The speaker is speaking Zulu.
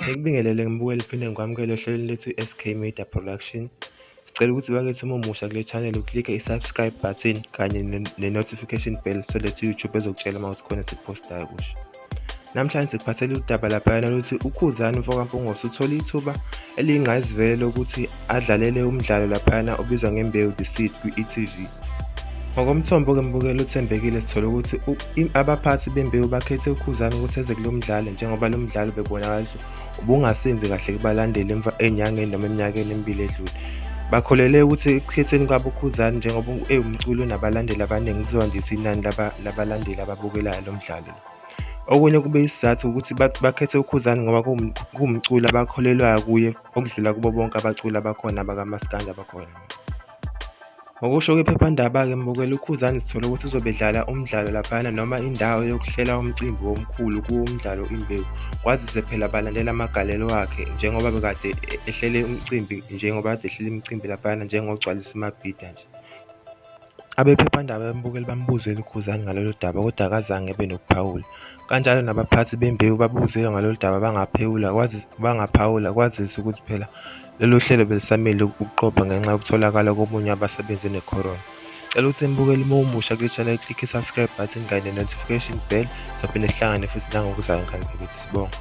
Ngikubingelele ngibukele phinde ngikwamukele ohlelweni lethu i-SK Media Production. Sicela ukuthi bakithi uma umusha kule channel uklike i-subscribe button kanye ne-notification bell so that u-YouTube ezokutshela uma kuthi khona esikupostayo kusho. Namhlanje sikuphathele udaba laphayana luthi uKhuzani mfokaMpungose uthole ithuba eliyingqayizivele lokuthi adlalele umdlalo laphayana obizwa ngeMbewu The Seed kwi-e.tv. Ngokomthombo-ke mbukeli uthembekile sithole ukuthi abaphathi beMbewu bakhethe uKhuzani ukuthi eze kulo mdlalo njengoba lo mdlalo bebonakala ukuthi ubungasenzi kahle kubalandeli emva enyangeni noma eminyakeni emibili edlule. Bakholele ukuthi ekukhetheni kwabo uKhuzani njengoba ewumculi onabalandeli abaningi kuzowandisa inani labalandeli ababukelayo lo mdlalo. Okunye kube isizathu ukuthi bakhethe uKhuzani ngoba kuwumculi abakholelwayo kuye okudlula kubo bonke abaculi abakhona abakamaskandi abakhona. Ngokusho kwephephandaba-ke mbukeli uKhuzani sithole ukuthi uzobe edlala umdlalo laphayana noma indawo yokuhlela umcimbi omkhulu kuwo umdlalo Imbewu. Kwazise phela balandela amagalelo akhe njengoba bekade ehlele umcimbi njengoba kade ehlele imicimbi laphayana njengogcwalisa imabhida nje. Abephephandaba embukeli bambuzile uKhuzani ngalolu daba kodwa akazange ebe nokuphawula. Kanjalo nabaphathi beMbewu babuziwe ngalolu daba bangaphewula bangaphawula kwazise ukuthi phela lolu hlelo belisamile ukuqopha ngenxa yokutholakala komunye wabasebenzi ene-corona. Cela ukuthi mbukeli uma umusha kule channel click i-subscribe button kanye ne-notification bell sophinde sihlangane futhi nangokuzayo ngane bakithi sibonge.